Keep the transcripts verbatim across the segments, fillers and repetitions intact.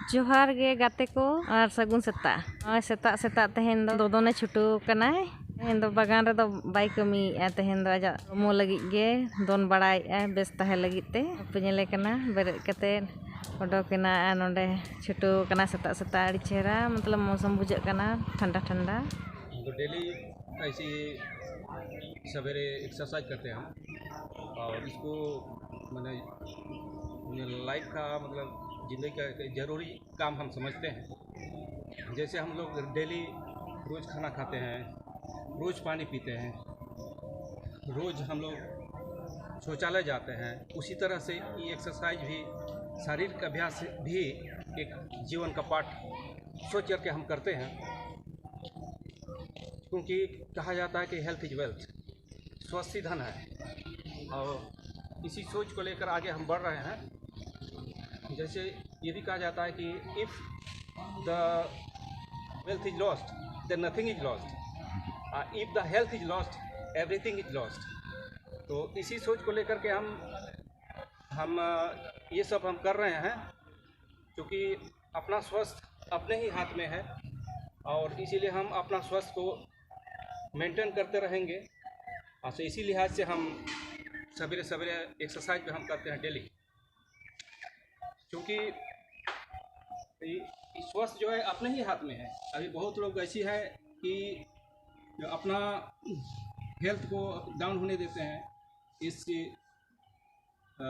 ᱡᱚᱦᱟᱨ ᱜᱮ ᱜᱟᱛᱮ ᱠᱚ ᱟᱨ ᱥᱟᱹᱜᱩᱱ ᱥᱮᱛᱟᱜ᱾ ᱱᱚᱜᱼᱚᱭ ᱥᱮᱛᱟᱜ ᱥᱮᱛᱟᱜ ᱛᱮᱦᱮᱧ ᱫᱚ ᱫᱚᱫᱚᱱᱮ ᱪᱷᱩᱴᱟᱹᱣ ᱟᱠᱟᱱᱟᱭ᱾ ᱛᱮᱦᱮᱧ ᱫᱚ ᱵᱟᱜᱟᱱ ᱨᱮᱫᱚ ᱵᱟᱭ ᱠᱟᱹᱢᱤᱭᱮᱫᱼᱟ, ᱛᱮᱦᱮᱧ ᱫᱚ ᱟᱡᱟᱜ ᱦᱚᱲᱢᱚ ᱞᱟᱹᱜᱤᱫ ᱜᱮ ᱫᱚᱱ ᱵᱟᱲᱟᱭᱮᱫᱼᱟᱭ ᱵᱮᱥ ᱛᱟᱦᱮᱸ ᱞᱟᱹᱜᱤᱫ ᱛᱮ᱾ ᱟᱯᱮ ᱧᱮᱞᱮ ᱠᱟᱱᱟ ᱵᱮᱨᱮᱫ ᱠᱟᱛᱮ ᱚᱰᱚᱠᱮᱱᱟ ᱟᱨ ᱱᱚᱰᱮ ᱪᱷᱩᱴᱟᱹᱣ ᱟᱠᱟᱱᱟ ᱥᱮᱛᱟᱜ ᱥᱮᱛᱟᱜ᱾ ᱟᱹᱰᱤ ᱪᱮᱦᱨᱟ ᱢᱚᱛᱞᱚᱵ ᱢᱳᱥᱚᱢ ᱵᱩᱡᱷᱟᱹᱜ ᱠᱟᱱᱟ, ᱴᱷᱟᱱᱰᱟ ᱴᱷᱟᱱᱰᱟ᱾ तो डेली ऐसे ही सवेरे एक्सरसाइज करते हैं हम, और इसको मैंने लाइफ का, मतलब, ज़िंदगी का एक ज़रूरी काम हम समझते हैं। जैसे हम लोग डेली रोज़ खाना खाते हैं, रोज़ पानी पीते हैं, रोज़ हम लोग शौचालय जाते हैं, उसी तरह से ये एक्सरसाइज भी, शारीरिक अभ्यास भी एक जीवन का पार्ट सोच करके हम करते हैं। क्योंकि कहा जाता है कि हेल्थ इज वेल्थ, स्वास्थ्य धन है, और इसी सोच को लेकर आगे हम बढ़ रहे हैं। जैसे ये भी कहा जाता है कि if the wealth is lost, then nothing is lost, if the health is lost, everything is lost। तो इसी सोच को लेकर के हम हम अ, ये सब हम कर रहे हैं, क्योंकि अपना स्वास्थ्य अपने ही हाथ में है, और इसीलिए हम अपना स्वास्थ्य को मेंटेन करते रहेंगे। और तो इसी लिहाज से हम सवेरे सवेरे एक्सरसाइज भी हम करते हैं डेली, क्योंकि ये, ये स्वास्थ्य जो है अपने ही हाथ में है। अभी बहुत लोग ऐसी है कि जो अपना हेल्थ को डाउन होने देते हैं, इस अ,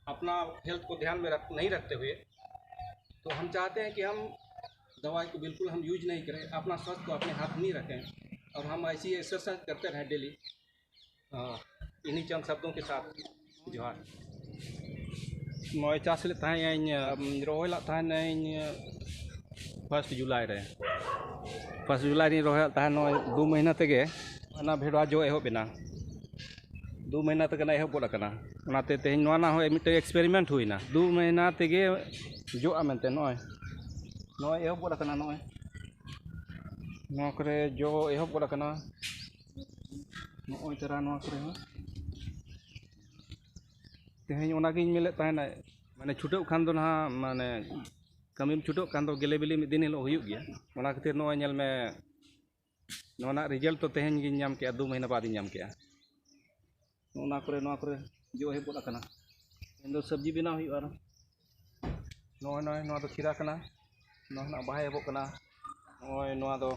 अपना हेल्थ को ध्यान में रख नहीं रखते हुए, तो हम चाहते हैं कि हम दवाई को बिल्कुल हम यूज नहीं करें, अपना स्वास्थ्य को अपने हाथ में ही रखें, और हम ऐसी एक्सरसाइज करते रहें डेली। इन्हीं चंद शब्दों के साथ जोहार। ᱱᱚᱜᱼᱚᱭ ᱪᱟᱥ ᱞᱮᱫ ᱛᱟᱦᱮᱸᱫ ᱟᱹᱧ, ᱨᱚᱦᱚᱭ ᱞᱮᱫ ᱛᱟᱦᱮᱸᱫ ᱟᱹᱧ ᱯᱷᱟᱥᱴ ᱡᱩᱞᱟᱭ ᱨᱮ᱾ ᱯᱷᱟᱥᱴ ᱡᱩᱞᱟᱭ ᱨᱤᱧ ᱨᱚᱦᱚᱭ ᱞᱮᱫ ᱛᱟᱦᱮᱸᱫ, ᱱᱚᱜᱼᱚᱭ ᱫᱩ ᱢᱟᱹᱦᱱᱟᱹ ᱛᱮᱜᱮ ᱚᱱᱟ ᱵᱷᱮᱰᱣᱟ ᱡᱚ ᱮᱦᱚᱵ ᱮᱱᱟ᱾ ᱫᱩ ᱢᱟᱹᱦᱱᱟᱹ ᱛᱮᱜᱮ ᱱᱟ ᱮᱦᱚᱵ ᱜᱚᱫ ᱟᱠᱟᱱᱟ᱾ ᱚᱱᱟᱛᱮ ᱛᱮᱦᱮᱧ ᱱᱚᱣᱟ ᱨᱮᱱᱟᱜ ᱦᱚᱸ ᱢᱤᱫᱴᱮᱱ ᱮᱠᱥᱯᱮᱨᱤᱢᱮᱱᱴ ᱦᱩᱭᱱᱟ, ᱫᱩ ᱢᱟᱹᱦᱱᱟᱹ ᱛᱮᱜᱮ ᱡᱚᱜᱼᱟ ᱢᱮᱱᱛᱮ᱾ ᱱᱚᱜᱼᱚᱭ, ᱱᱚᱜᱼᱚᱭ ᱮᱦᱚᱵ ᱜᱚᱫ ᱟᱠᱟᱱᱟ, ᱱᱚᱜᱼᱚᱭ ᱱᱚᱣᱟ ᱠᱚᱨᱮ ᱡᱚ ᱮᱦᱚᱵ ᱜᱚᱫ ᱟᱠᱟᱱᱟ᱾ ᱱᱚᱜᱼᱚᱭ ᱛᱟᱨᱟ ᱱᱚᱣᱟ ᱠᱚᱨᱮ ᱦᱚᱸ᱾ ᱛᱮᱦᱮᱧ ᱚᱱᱟᱜᱤᱧ ᱢᱮᱱᱮᱫ ᱛᱟᱦᱮᱱᱟ, ᱢᱟᱱᱮ ᱪᱷᱩᱴᱟᱹᱜ ᱠᱷᱟᱱ ᱫᱚ ᱱᱟᱦᱟᱜ, ᱢᱟᱱᱮ ᱠᱟᱹᱢᱤᱢ ᱪᱷᱩᱴᱟᱹᱜ ᱠᱷᱟᱱ ᱫᱚ ᱜᱮᱞᱮ ᱵᱤᱞᱤ ᱢᱤᱫ ᱫᱤᱱ ᱦᱤᱞᱳᱜ ᱦᱩᱭᱩᱜ ᱜᱮᱭᱟ᱾ ᱚᱱᱟ ᱠᱷᱟᱹᱛᱤᱨ ᱱᱚᱜᱼᱚᱭ ᱧᱮᱞ ᱢᱮ, ᱱᱚᱣᱟ ᱨᱮᱱᱟᱜ ᱨᱮᱡᱟᱞᱴ ᱫᱚ ᱛᱮᱦᱮᱧ ᱜᱤᱧ ᱧᱟᱢ ᱠᱮᱜᱼᱟ, ᱫᱩ ᱢᱟᱹᱦᱱᱟᱹ ᱵᱟᱫ ᱤᱧ ᱧᱟᱢ ᱠᱮᱜᱼᱟ᱾ ᱱᱚᱜᱼᱚ ᱱᱚᱣᱟ ᱠᱚᱨᱮ, ᱱᱚᱣᱟ ᱠᱚᱨᱮ ᱡᱚ ᱮᱦᱚᱵ ᱜᱚᱫ ᱟᱠᱟᱱᱟ᱾ ᱢᱮᱱᱫᱚ ᱥᱚᱵᱽᱡᱤ ᱵᱮᱱᱟᱣ ᱦᱩᱭᱩᱜᱼᱟ ᱟᱨᱚ᱾ ᱱᱚᱜᱼᱚᱭ, ᱱᱚᱜᱼᱚᱭ ᱱᱚᱣᱟ ᱫᱚ ᱠᱷᱤᱨᱟ ᱠᱟᱱᱟ, ᱱᱚᱣᱟ ᱨᱮᱱᱟᱜ ᱵᱟᱦᱟ ᱮᱦᱚᱵᱚᱜ ᱠᱟᱱᱟ᱾ ᱱᱚᱜᱼᱚᱭ ᱱᱚᱣᱟ ᱫᱚ,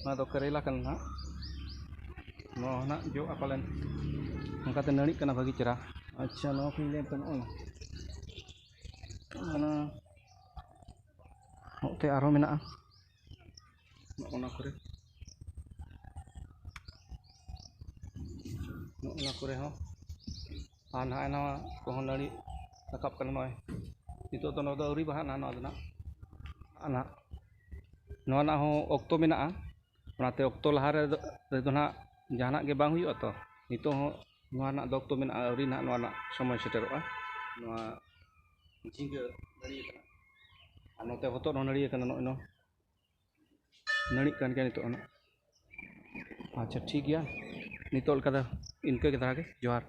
ᱱᱚᱣᱟ ᱫᱚ ᱠᱟᱨᱮᱞᱟ ᱠᱟᱱᱟ ᱱᱟᱦᱟᱜ᱾ ᱱᱚᱣᱟ ᱦᱚᱸ ᱱᱟᱦᱟᱜ ᱡᱚᱜᱼᱟ ᱯᱟᱞᱮᱱ, ᱚᱱᱠᱟᱛᱮ ᱱᱟᱹᱲᱤᱜ ᱠᱟᱱᱟ ᱵᱷᱟᱹᱜᱤ ᱪᱮᱦᱨᱟ᱾ ᱟᱪᱪᱷᱟ, ᱱᱚᱣᱟ ᱠᱚᱧ ᱞᱟᱹᱭ ᱛᱟᱦᱮᱱ ᱱᱚᱜᱼᱚᱭ ᱚᱱᱟ ᱱᱚᱛᱮ ᱟᱨᱦᱚᱸ ᱢᱮᱱᱟᱜᱼᱟ, ᱱᱚᱜᱼᱚ ᱱᱟ ᱠᱚᱨᱮ, ᱱᱚᱜᱼᱚ ᱱᱟ ᱠᱚᱨᱮ ᱦᱚᱸ᱾ ᱟᱨ ᱱᱟᱦᱟᱜ ᱱᱚᱣᱟ ᱠᱚᱦᱚᱸ ᱱᱟᱹᱲᱤ ᱨᱟᱠᱟᱵ ᱠᱟᱱᱟ ᱱᱚᱜᱼᱚᱭ᱾ ᱱᱤᱛᱚᱜ ᱫᱚ ᱱᱚᱣᱟ ᱫᱚ ᱟᱹᱣᱨᱤ ᱵᱟᱦᱟᱜ ᱱᱟᱦᱟᱜ, ᱱᱚᱣᱟ ᱫᱚ ᱱᱟᱦᱟᱜ, ᱟᱨ ᱱᱟᱦᱟᱜ ᱱᱚᱣᱟ ᱨᱮᱱᱟᱜ ᱦᱚᱸ ᱚᱠᱛᱚ ᱢᱮᱱᱟᱜᱼᱟ᱾ ᱚᱱᱟᱛᱮ ᱚᱠᱛᱚ ᱞᱟᱦᱟ ᱨᱮᱫᱚ, ᱨᱮᱫᱚ ᱱᱟᱦᱟᱜ ᱡᱟᱦᱟᱱᱟᱜ ᱜᱮ ᱵᱟᱝ ᱦᱩᱭᱩᱜᱼᱟ᱾ ᱛᱚ ᱱᱤᱛᱚᱜ ᱦᱚᱸ ᱱᱚᱣᱟ ᱨᱮᱱᱟᱜ ᱫᱚ ᱚᱠᱛᱚ ᱢᱮᱱᱟᱜᱼᱟ, ᱟᱹᱣᱨᱤ ᱱᱟᱦᱟᱜ ᱱᱚᱣᱟ ᱨᱮᱱᱟᱜ ᱥᱚᱢᱚᱭ ᱥᱮᱴᱮᱨᱚᱜᱼᱟ᱾ ᱱᱚᱣᱟ ᱡᱷᱤᱸᱜᱟᱹ ᱱᱟᱹᱲᱤ ᱠᱟᱱᱟ, ᱟᱨ ᱱᱚᱛᱮ ᱦᱚᱛᱚᱫ ᱦᱚᱸ ᱱᱟᱹᱲᱤ ᱠᱟᱱᱟ, ᱱᱚᱜᱼᱚᱭ ᱱᱚᱣᱟ ᱱᱟᱹᱲᱤᱜ ᱠᱟᱱ ᱜᱮᱭᱟ ᱱᱤᱛᱚᱜ ᱦᱚᱸ ᱱᱟᱦᱟᱜ᱾ ᱟᱪᱪᱷᱟ, ᱴᱷᱤᱠ ᱜᱮᱭᱟ, ᱱᱤᱛᱚᱜ ᱞᱮᱠᱟ ᱫᱚ ᱤᱱᱠᱟᱹ ᱜᱮ ᱫᱷᱟᱨᱟ ᱜᱮ᱾ ᱡᱚᱦᱟᱨ᱾